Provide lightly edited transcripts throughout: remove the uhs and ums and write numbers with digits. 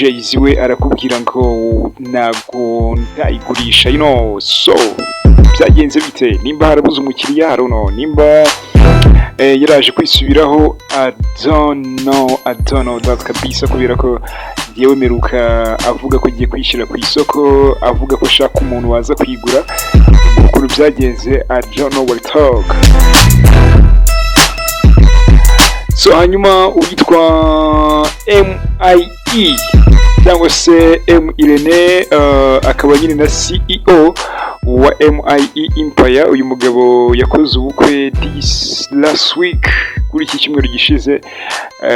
Jay-Z we arakubwira ngo ntabwo ndayigurisha. So byagenze bite? Nimba harabuze umukiriya, I don't know. Nimba yaraje kwisubiraho, I don't know, I don't know that kabisa, kubera ko yewe meruka avuga ko agiye kwishyira ku isoko, avuga ko ashaka umuntu waza kuyigura. Ukuntu byagenze, I don't know what talk. So hanyuma uwitwa MIE cyangwa se M Irene, akaba nyine na CEO wa MIE Empire. Uyu mugabo yakoze ubukwe this last week, kuri iki cyumweru gishize,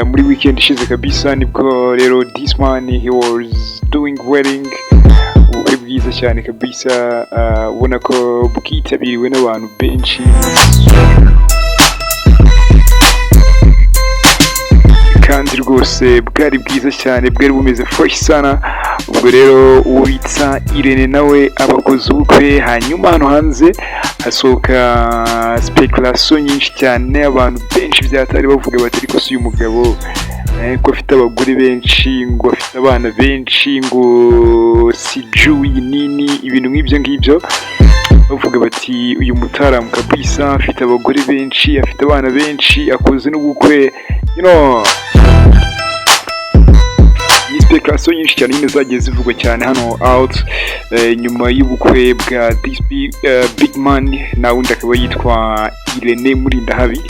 muri weekend ishize kabisa. Nibwo rero this man, he was doing wedding, ubukwe bwiza cyane kabisa, ubona ko bwitabiriwe n'abantu benshi kandi rwose bwari bwiza cyane, bwari bumeze fresh sana. Ubwo rero uwitsa Irene nawe abakoze ubukwe. Hanyuma hano hanze hasohoka speculation nyinshi cyane, abantu benshi byatari bavuga bati: "Ariko si uyu mugabo ko afite abagore benshi, ngo afite abana benshi, ngo sijui nini?" Ibintu nk'ibyo ngibyo, bavuga bati: "Uyu mutaramu kabisa afite abagore benshi, afite abana benshi, akoze n'ubukwe." Ni speculation nyinshi cyane nyine zagiye zivugwa cyane hano out nyuma y'ubukwe bwa this big man, na wundi akaba yitwa Irene Murindahabi,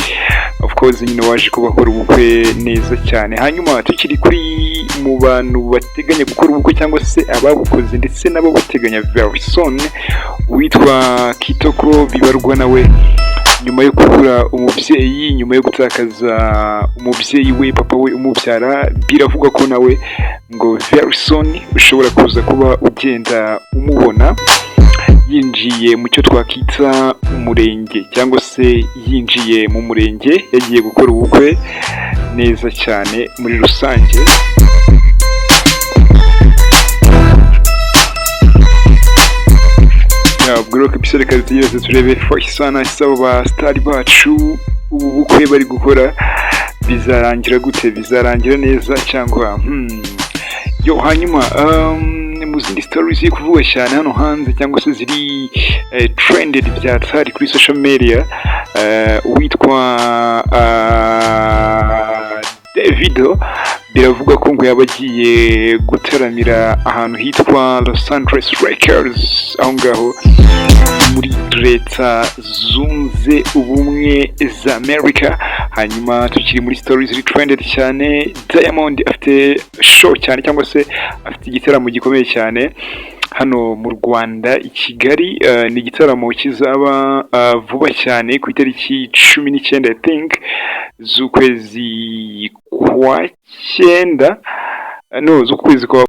of course nyine waje kuba akora ubukwe neza cyane. Hanyuma tukiri kuri mu bantu bateganya gukora ubukwe cyangwa se ababukoze ndetse n'ababuteganya very soon, uwitwa Kitoko Bibarwa nawe nyuma yo kubura umubyeyi, nyuma yo gutakaza umubyeyi we, papa we umubyara, biravugwa ko nawe ngo very soon ushobora kuza kuba ugenda umubona yinjiye mu cyo twakita umurenge, cyangwa se yinjiye mu murenge yagiye gukora ubukwe neza cyane muri rusange. Ubwo rero kabisa reka dutegereze turebe fresh sana isaba ba star bacu, ubu bukwe bari gukora bizarangira gute? Bizarangira neza cyangwa? Yo, hanyuma mu zindi stories ziri kuvugwa cyane hano hanze cyangwa se ziri trended byatari kuri social media, uwitwa Davido biravugwa ko ngo yaba agiye gutaramira ahantu hitwa Los Angeles Lakers, aho ngaho muri Leta Zunze Ubumwe za Amerika. Hanyuma tukiri muri stories ziri trended cyane, Diamond afite show cyane cyangwa se afite igitaramo gikomeye cyane hano mu Rwanda i Kigali. Ni igitaramo kizaba vuba cyane ku itariki 19, I think, z'ukwezi kwa cyenda, no, z'ukwezi kwa